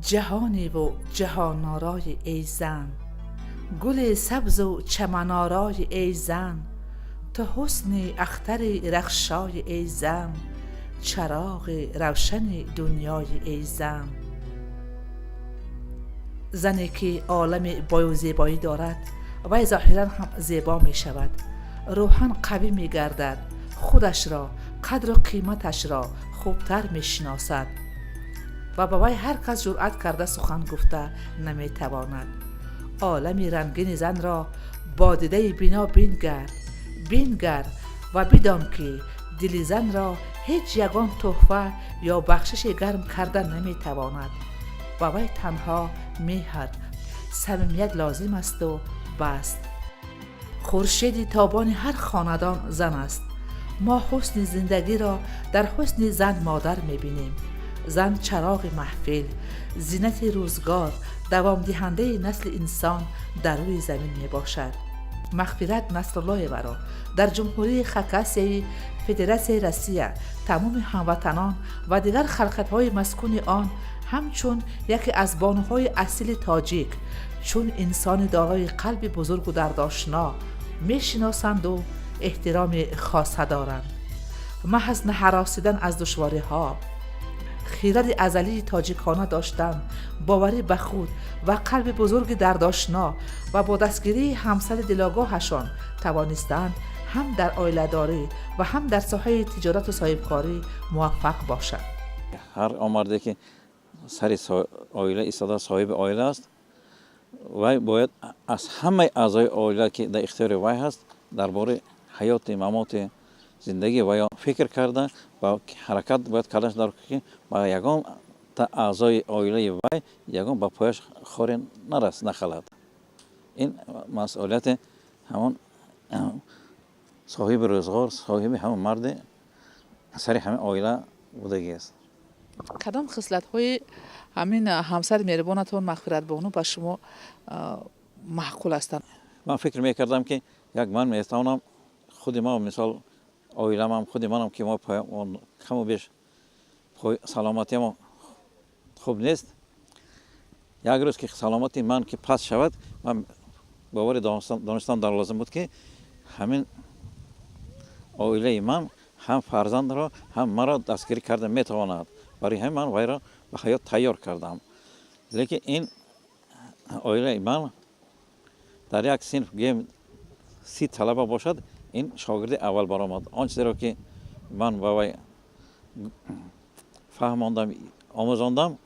Ҷаҳоневу ҷаҳонорои эй зан, гули сабзу чаманорои эй зан, ту ҳусни ахтари рахшои эй зан, чароғи равшани дунёи эй зан. Зане ки олами бою зебоӣ дорад, вай зоҳиран ҳам зебо мешавад, рӯҳан қавӣ мегардад, худашро, қадру қиматашро хубтар мешиносад ва ба вай ҳар кас ҷуръат карда сухан гуфта наметавонад. Олами рангини занро бо дидаи бино бингар, бингар ва бидон, ки дили занро ҳеҷ ягон тӯҳфа ё бахшиши гарм карда наметавонад. Ба вай танҳо меҳр, самимият лозим асту баст. Хуршеди тобони ҳар хонадон зан аст. Мо ҳусни зиндагиро дар ҳусни зан модар мебинем. Зан чароғи маҳфил, зинати рӯзгор, давомдиҳандаи насли инсон дар рӯи замин мебошад. Мағфират Насруллоеваро дар Ҷумҳурии Хакасияи Федератсияи Россия тамоми ҳамватанон ва дигар халқиятҳои маскуни он ҳамчун яке аз бонуҳои асили тоҷик, чун инсони дорои қалби бузургу дардошно мешиносанду эҳтироми хоса доранд. Маҳз наҳаросидан аз душвориҳо, хиради азалии тоҷикона доштан, боварӣ ба худ ва қалби бузурги дардошно ва бо дастгирии ҳамсари дилогоҳашон тавонистанд ҳам дар оиладорӣ ва ҳам дар соҳаи тиҷорату соҳибкорӣ муваффақ бошанд. Ҳар он марде, ки сари оила истода, соҳиби оила аст, вай бояд аз ҳамаи аъзои оила, ки дар ихтиёри вай ҳаст, дар бораи ҳаёти мамоти зиндагии вайо фикр карда ва ҳаракат бояд кардан дар ки ба ягон аъзои оилаи вай ягон ба пояш хоре нарас, нахалад. Ин масъулияти ҳамон соҳиби рӯзғор, соҳиби ҳамон марди сари ҳамин оила будагӣ аст. Кадом хислатҳои ҳамин ҳамсари меҳрубонатон Мағфиратбону ба шумо маъқул ҳастанд? Ман фикр мекардам, ки як ман метавонам худи ма, мисол, оиламам, худи манам, ки мо каму беш саломатиамо хуб нест. Як рӯз ки саломати ман ки паст шавад, ман бовари донистан дар лозим буд, ки ҳамин оилаи ман ҳам фарзандро, ҳам маро дастгирӣ карда метавонад. Барои ҳамин ман вайро ба ҳаёт тайёр кардам. Лекин ин оилаи ман дар як синф, гӯем, 30 талаба бошад, ин шогирди аввал баромад. Он чизеро, ки ман ба вай фаҳмондам, омӯзондам,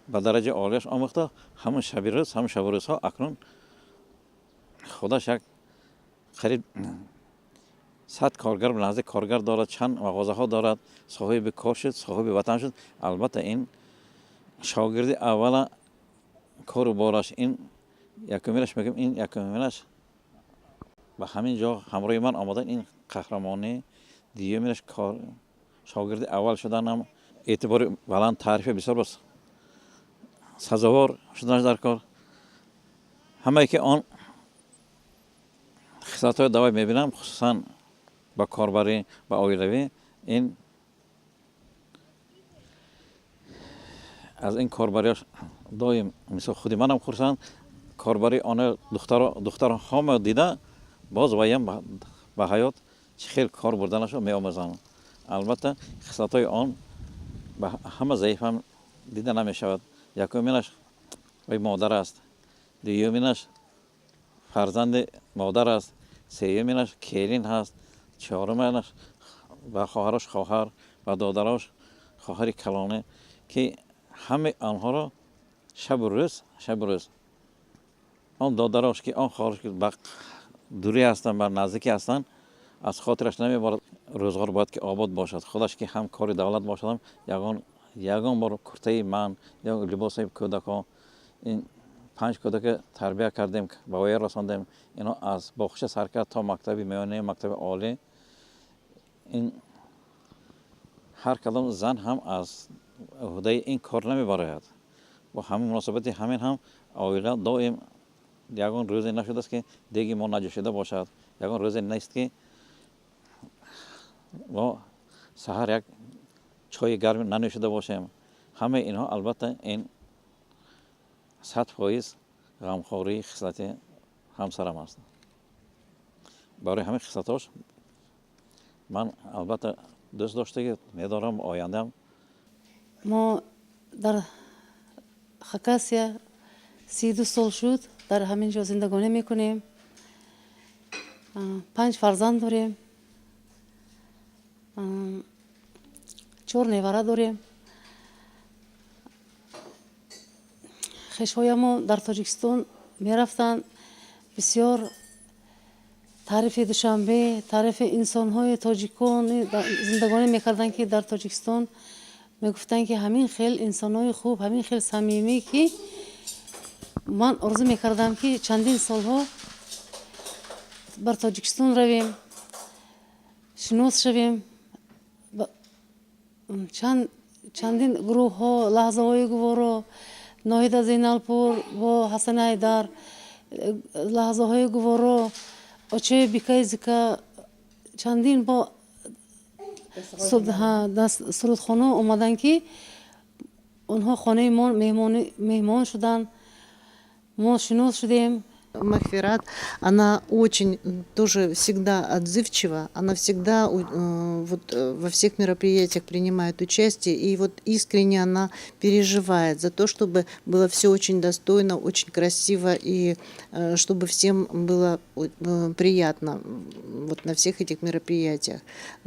ба дараҷаи олияш омӯхта, ҳамон шаби рӯз, ҳамон шабу рӯзҳо акнун худаш як қариб 100 коргар, наздик коргар дорад, чанд мағозаҳо дорад, соҳиби кор шуд, соҳиби ватан шуд. Албатта, ин шогирди аввала кору бораш ин якуминаш, мегӯям, ин якуминаш ба ҳамин ҷо ҳамроҳи ман омадан, ин қаҳрамонӣ, дуюминаш кор шогирди аввал шуданам, эътибори баланд, таърифи бисёр бас сазовор шуданаш дар кор. Ҳамае ки он хислатҳои давай мебинам, хусусан ба корбарӣ, ба оилавӣ, ин аз ин корбариаш доим, мисол, худи манам хурсанд. Корбарии она духтарҳомо дида, боз ваям ба ҳаёт чӣ хел кор бурданашро меомӯзанд. Албатта, хислатҳои он ба ҳама заифам дида намешавад. Якуминаш вай модар аст, дуюминаш фарзанди модар аст, сеюминаш келин ҳаст, чоруминаш ба хоҳарош хоҳар, ба додарош хоҳари калоне, ки ҳамаи онҳоро шабу рӯз, шабу рӯз, он додарош ки, он хоҳарош ки ба дурӣ ҳастанд, ба наздикӣ ҳастанд, аз хотираш намебарад. Рӯзғор бояд ки обод бошад. Худаш ки ҳам кори давлат бошадам, ягон бор куртаи ман ё либоси кӯдакҳо, ин панҷ кӯдака тарбия кардем, ба воя расондем, ино аз боғча сар кард то мактаби миёна, мактаби олӣ. Ин ҳар кадом зан ҳам аз ӯҳдаи ин кор намебарояд. Бо ҳамин муносибати ҳамин ҳам оила доим ягон рӯзе нашудааст, ки деги мо наҷӯшида бошад, ягон рӯзе нест, ки мо саҳар як чойи гарм нанӯшида бошем. Ҳамаи инҳо, албатта, ин 100% ғамхории хислати ҳамсарам аст. Барои ҳамин хислатош ман албатта дӯст доштагӣ медорам ояндаам. Мо дар Хакасия 32 сол шуд, дар ҳамин ҷо зиндагонӣ мекунем. Панҷ фарзанд дорем, чор невара дорем. Хешҳоямо дар Тоҷикистон мерафтанд, бисёр таърифи Душанбе, таърифи инсонҳои тоҷикон зиндагонӣ мекарданд, ки дар Тоҷикистон мегуфтанд, ки ҳамин хел инсонҳои хуб, ҳамин хел самимӣ, ки ман орзу мекардам, ки чандин солҳо бар Тоҷикистон равем, шинос шавем. Чандин гурӯҳҳо, Лаҳзаҳои гуворо, Ноҳида Зейналпур бо Ҳасани Ҳайдар, Лаҳзаҳои гуворо, Очои Бикаи Зика, чандин бо сурудхона омаданд, ки онҳо хонаи мо меҳмон шуданд, мо шинос шудем. Махфират, она очень тоже всегда отзывчива, она всегда вот во всех мероприятиях принимает участие, и вот искренне она переживает за то, чтобы было все очень достойно, очень красиво, и чтобы всем было приятно вот на всех этих мероприятиях.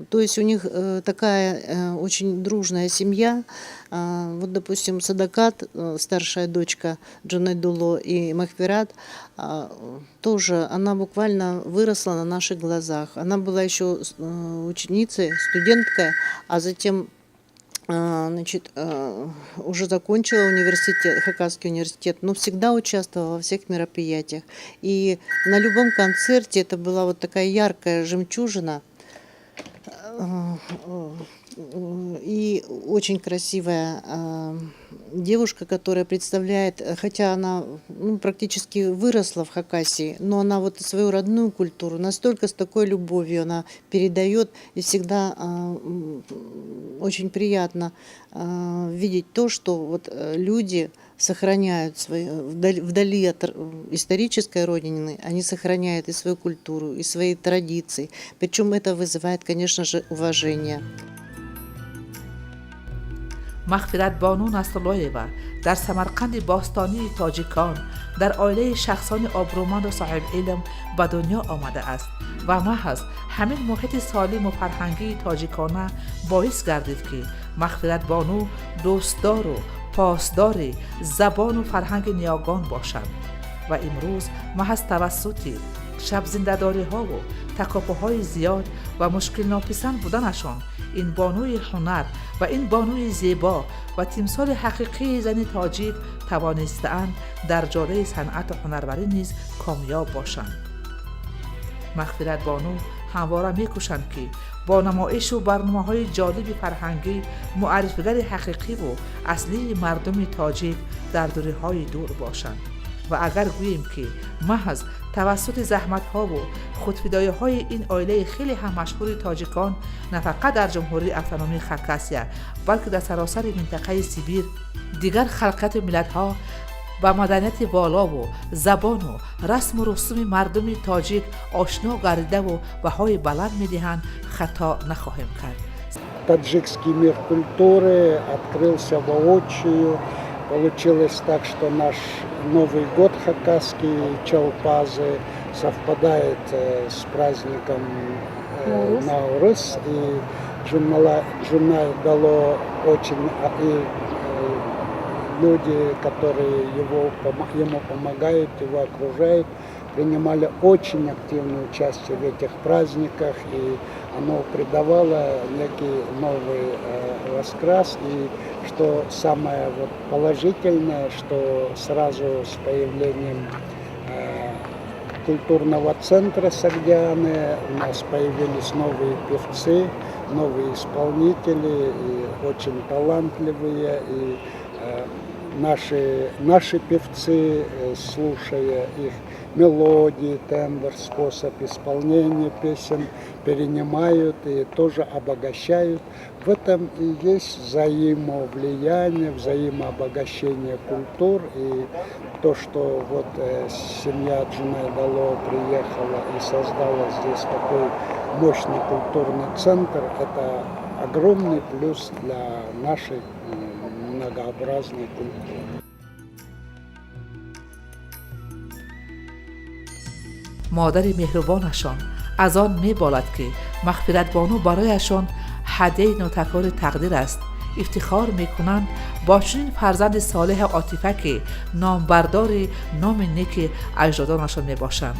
То есть у них такая очень дружная семья. Вот, допустим, Садакат, старшая дочка Джунайдулло и Махфират, тоже она буквально выросла на наших глазах. Она была еще ученицей, студенткой, а затем, значит, уже закончила университет, Хакасский университет, но всегда участвовала во всех мероприятиях. И на любом концерте это была вот такая яркая жемчужина и очень красивая девушка, которая представляет, хотя она, ну, практически выросла в Хакасии, но она вот свою родную культуру настолько с такой любовью она передает, и всегда очень приятно видеть то, что вот люди сохраняют свои, вдали от исторической родины, они сохраняют и свою культуру, и свои традиции. Причем это вызывает, конечно же, уважение. Мағфиратбону Насруллоева дар Самарқанди бостонии тоҷикон дар оилаи шахсони обрӯманду соҳибилм ба дунё омадааст ва маҳз ҳамин муҳити солиму фарҳангии тоҷикона боис гардид, ки Мағфиратбону дӯстдору посдори забону фарҳанги ниёгон бошад ва имрӯз маҳз тавассути шабзиндадориҳову такопӯҳои зиёд ва мушкилнописанд буданашон ин бонуи ҳунар ва ин бонуи зебо ва тимсоли ҳақиқии зани тоҷик тавонистаанд дар ҷодаи санъату ҳунарварӣ низ комёб бошанд. Мағфиратбону ҳамвора мекӯшанд, ки бо намоишу барномаҳои ҷолиби фарҳангӣ муаррифигари ҳақиқиву аслии мардуми тоҷик дар дуриҳои дур бошанд. Ва агар гӯем, ки маҳз тавассути заҳматҳову худфидоиҳои ин оилаи хеле ҳам машҳури тоҷикон на фақат дар Ҷумҳурии Автономии Хакасия, балки дар саросари минтақаи Сибир дигар халқияту миллатҳо ба маданияти волову забону расму русуми мардуми тоҷик ошно гардидаву баҳои баланд медиҳанд, хато нахоҳем кард. Таджикский мир культуры открылся воочию. Получилось так, что наш Новый год хакасский, Чалпазы, совпадает с праздником Наурыз. И Джунай дало очень и люди, которые ему помогают, его окружают, принимали очень активное участие в этих праздниках, и оно придавало некий новый раскрас. И что самое вот положительное, что сразу с появлением культурного центра Согдианы у нас появились новые певцы, новые исполнители, и очень талантливые, и Наши певцы, слушая их мелодии, тембр, способ исполнения песен, перенимают и тоже обогащают. В этом и есть взаимовлияние, взаимообогащение культур. И то, что вот семья Джунайдало приехала и создала здесь такой мощный культурный центр, это огромный плюс для нашей многообразной культуры. Модари меҳрубонашон аз он меболад, ки Мағфиратбону барояшон ҳадияи нотакрори тақдир аст. Ифтихор мекунанд бо чунин фарзанди солеҳу отифа, ки номбардори номи неки аҷдодонашон мебошанд.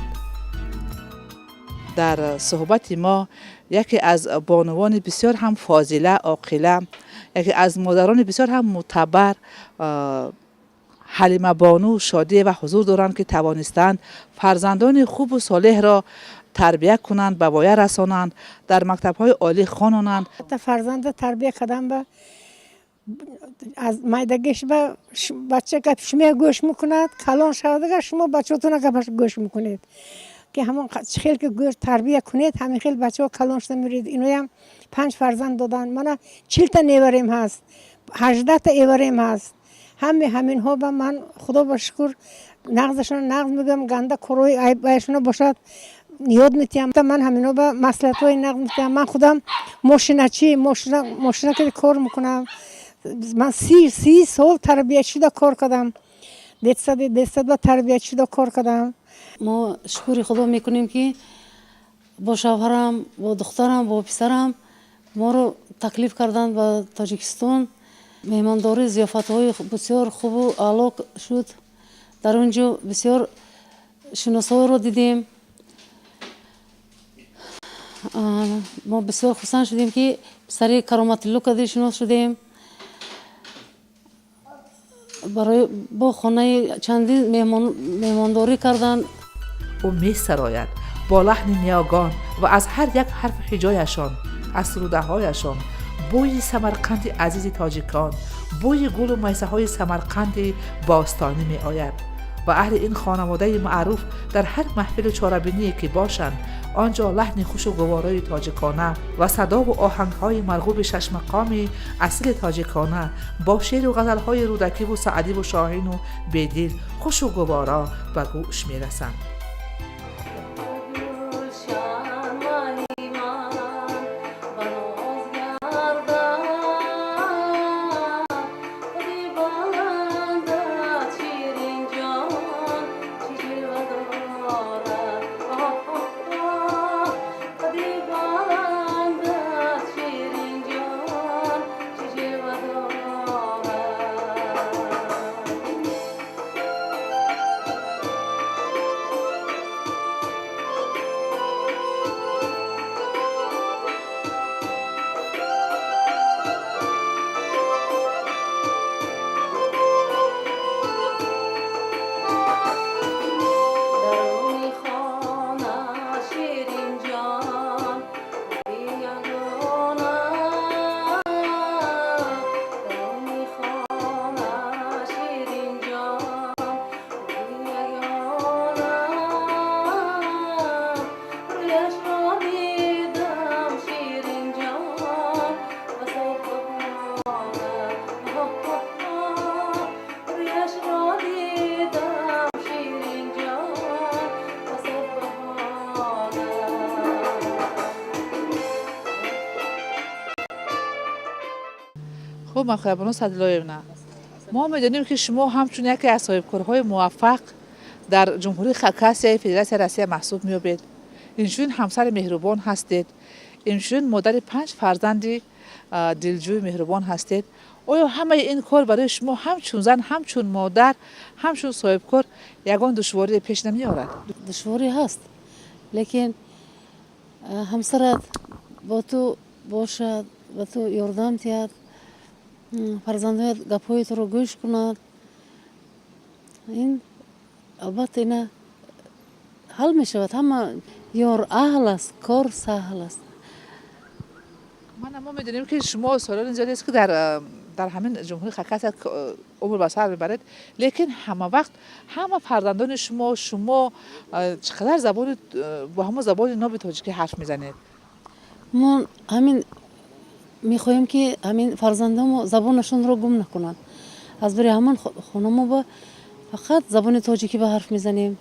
Дар суҳбати мо яке аз бонувони бисёр ҳам фозила, оқила, яке аз модарони бисёр ҳам мӯътабар, Ҳалимабону Шодиева ҳузур доранд, ки тавонистанд фарзандони хубу солеҳро тарбия кунанд, ба воя расонанд, дар мактабҳои олӣ хононанд. Фарзанда тарбия кардам ба аз майдагиш ба бача гап шумо гӯш мекунад, калон шавад, шумо бачаотона гапаш гӯш мекунед, ки ҳамон чӣ хел ки гӯш тарбия кунед, ҳамин хел бачаҳо калон шуда меред. Иноям панҷ фарзанд доданд. Мана 40-та неварем ҳаст, 18-та эварем ҳаст. Ҳаме ҳаминҳо ба ман, худо ба шукр, нағзашона нағз мегӯям, ганда корои айбашона бошад, ёд метиҳам. Ман ҳаминҳо ба маслиҳатҳои нағз метиҳам. Ман худам мошиначи, мошина ки кор мекунам. Ман 30 сол тарбиячида кор кардам, детсадба тарбиячида кор кардам. Мо шукри худо мекунем, ки бо шавҳарам, бо духтарам, бо писарам моро таклиф карданд ба Тоҷикистон. Меҳмондорӣ, зиёфатҳои бисёр хубу аъло шуд. Дар он ҷо бисёр шиносҳоро дидем. Мо бисёр хурсанд шудем, ки писари Кароматулло кади шинос шудем. Барои бо хонаи чандин меҳмондорӣ карданд. Ӯ месарояд бо лаҳни ниёгон ва аз ҳар як ҳарфу ҳиҷояшон, аз сурудаҳояшон бӯи Самарқанди азизи тоҷикон, бӯи гулу майсаҳои Самарқанди бостонӣ меояд. Ва аҳли ин хонаводаи маъруф дар ҳар маҳфилу чорабиние ки бошанд, он ҷо лаҳни хушу гуворои тоҷикона ва садову оҳангҳои марғуби шашмақоми асили тоҷикона бо шеъру ғазалҳои Рӯдакиву Саъдиву Шоҳину Бедил хушу гуворо ба гӯш мерасанд. Хуб, Мағфиратбону Садилоевна, мо медонем, ки шумо ҳамчун яке аз соҳибкорҳои муваффақ дар Ҷумҳурии Хакасияи Федератсияи Россия маҳсуб меёбед, инчунин ҳамсари меҳрубон ҳастед, инчунин модари панҷ фарзанди дилҷӯи меҳрубон ҳастед. Оё ҳамаи ин кор барои шумо ҳамчун зан, ҳамчун модар, ҳамчун соҳибкор ягон душворие пеш намеорад? Душворӣ ҳаст, лекин ҳамсарат бо ту бошад, ба ту ёрдам диҳад, фарзандҳоят гапҳои туро гӯш кунад, ин албатта ина ҳал мешавад ҳама. Ёр аҳл аст, кор саҳл аст. Мана, мо медонем, ки шумо солони зиёде аст, ки дар Дар ҳамин ҷумҳурии Хакасия умр ба сар мебаред, лекин ҳама вақт ҳама фарзандони шумо чӣ қадар забони бо ҳамон забони ноби тоҷикӣ ҳарф мезанед? Мо ҳамин мехоҳем, ки ҳамин фарзандомо забонашонро гум накунанд. Аз барои ҳамон хонамо ба фақат забони тоҷикӣ ба ҳарф мезанем.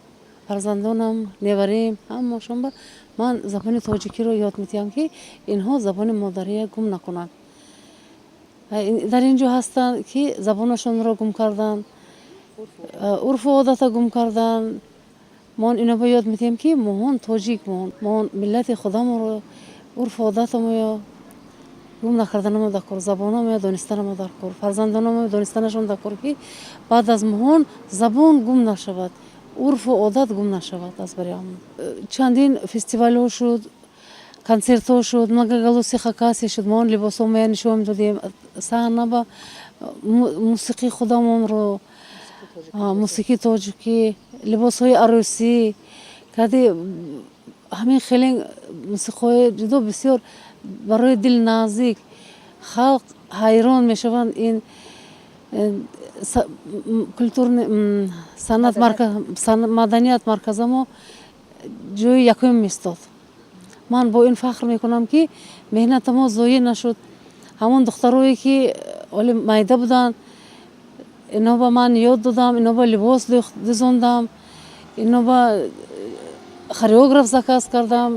Фарзандонам, неварем, ҳамашон ба ман забони тоҷикиро ёд медиҳам, ки инҳо забони модария гум накунанд. Дар ин ҷо ҳастанд, ки забонашонро гум карданд, урфу одата гум карданд. Мо ино ба ёд медиҳем, ки моҳон тоҷик, моҳон миллати худамонро, урфу одатамоё гум накарданамо дар кор, забономоё донистанамо дар кор, фарзандономо донистанашон дар кор, ки баъд аз моҳон забон гум нашавад, урфу одат гум нашавад. Аз барои ҳамон чандин фестивалҳо шуд, консертҳо шуд, многоголосие Хакасия шуд. Мо он либосҳо нишон медодем саҳна ба, мусиқии худамонро, мусиқии тоҷикӣ, либосҳои арӯсӣ кади, ҳамин хеле мусиқиҳои ҷудо бисёр барои дил наздик. Халқ ҳайрон мешаванд. Ин культурный санъат, маданият марказамо ҷои якум меистод. Ман бо ин фахр мекунам, ки меҳнатамо зоеъ нашуд. Ҳамон духтарое, ки оли майда буданд, ино ба ман ёд додам, ино ба либос дузондам, ино ба хореограф заказ кардам,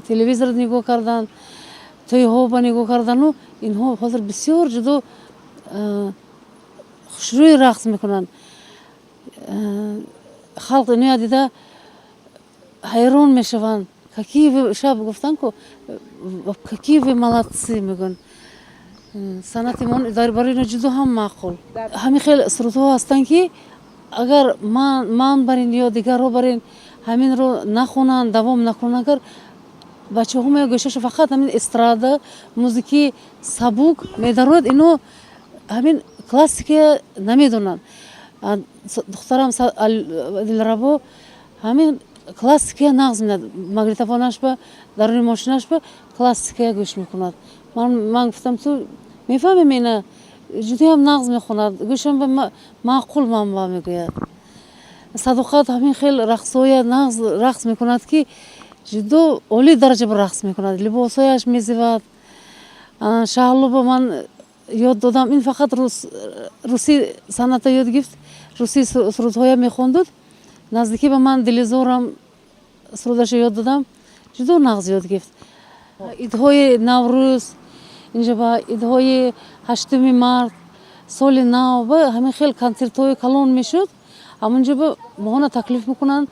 телевизор нигоҳ карданд, тӯйҳо ба нигоҳ кардану инҳо ҳозир бисёр ҷудо хушрӯй рақс мекунанд. Халқ иноя дида ҳайрон мешаванд. Какие вы, шаб гуфтанд ку, какие вы молодцы, мегӯянд. Санъати мо барои ино ҷудо ҳам маъқул. Ҳамин хел сурудҳо ҳастанд, ки агар ман барин ё дигарҳо барин ҳаминро нахонанд, давом накунанд, агар бачаҳо мея гӯшаша фақат ҳамин эстрада музики сабук медарояд, ино ҳамин классика намедонанд. Духтарам Дилрабо ҳамин классикая нағз медад. Магнитофонаш ба даруни мошинаш ба классикая гӯш мекунад. Ман гуфтам: ту мефаҳмем, ина ҷудоям нағз мехонад, гӯшам ба маъқул ман ба мегӯяд. Садоқат ҳамин хел рақсҳоя нағз рақс мекунад, ки ҷудо олии дараҷа ба рақс мекунад, либосҳояш мезебад. Шаҳло ба ман ёд додам, ин фақат русӣ санъата ёд гирифт, русӣ сурудҳоя мехондуд. Наздикӣ ба ман Дилизорам сурудаша ёд додам, ҷудо нағз ёд гирифт. Идҳои Наврӯз инҷа ба идҳои 8-уми март, соли нав ба ҳамин хел консертҳои калон мешуд. Ҳамонҷо ба моҳона таклиф мекунанд.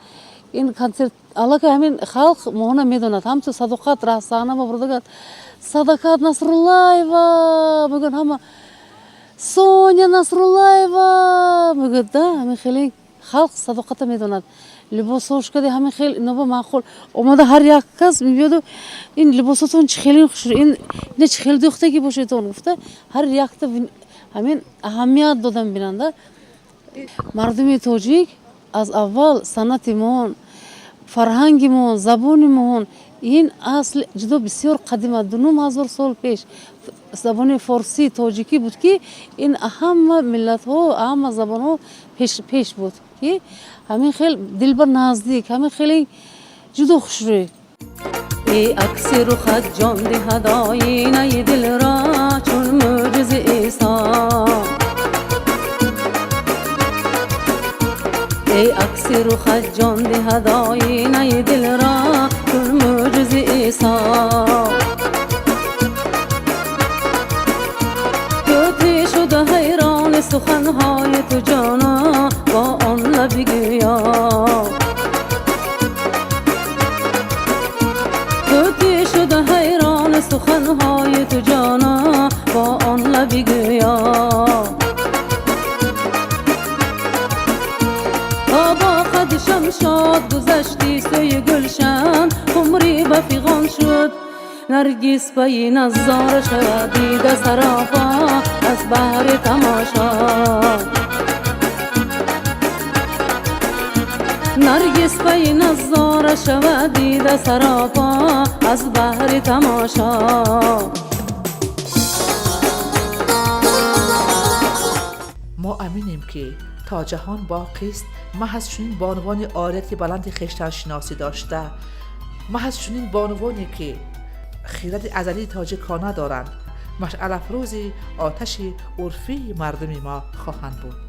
Ин консерт аллакай ҳамин халқ моҳона медонад. Ҳамчун Садоқат саҳна ба бурдагад, Садоқат Насруллаева мегӯянд ҳама, Соня Насруллаева мегӯяд да. Ҳамин хеле халқ Садоқата медонад. Либосҳош кади ҳамин хел иноба маъқул омада, ҳар як кас мебиёду: ин либосотон чӣ хеле хуш, ин ина чӣ хел дӯхтагӣ бошедон, гуфта, ҳар якта ҳамин аҳамият дода мебинанда. Мардуми тоҷик аз аввал санъати моон, фарҳанги моон, забони моон ин асл ҷудо бисёр қадима, 2500 сол пеш забони форсӣ тоҷикӣ буд, ки ин ҳама миллатҳо, ҳама забонҳо пеш буд, ки ҳамин хел дилба наздик, ҳамин хеле ҷудо хушрӯй. Эй акси рухат ҷон диҳад оинаи дилро чун мӯъҷизи Исо. Эй акси рухат ҷон диҳад оинаи дилро чун мӯъҷизи Исо. Тӯтӣ шуда ҳайрони суханҳои ту, ҷоно, бо он лаби гӯё. Тӯтӣ шуда ҳайрони суханҳои ту, ҷоно, бо он лаби гӯё. То бо қад шамшод гузашти сӯи гулшан, хумрӣ ба фиғон шуд. Наргис паи назора шавад дида саропо аз баҳри тамошо. Наргис паи назора шавад дида саропо аз баҳри тамошо. Мо аминем, ки то ҷаҳон боқист, маҳз чунин бонувони орияти баланди хештаншиносӣ дошта, маҳз чунин бонувоне, ки хиради азалии тоҷикона доранд, машъалафрӯзи оташи урфии мардуми мо хоҳанд буд.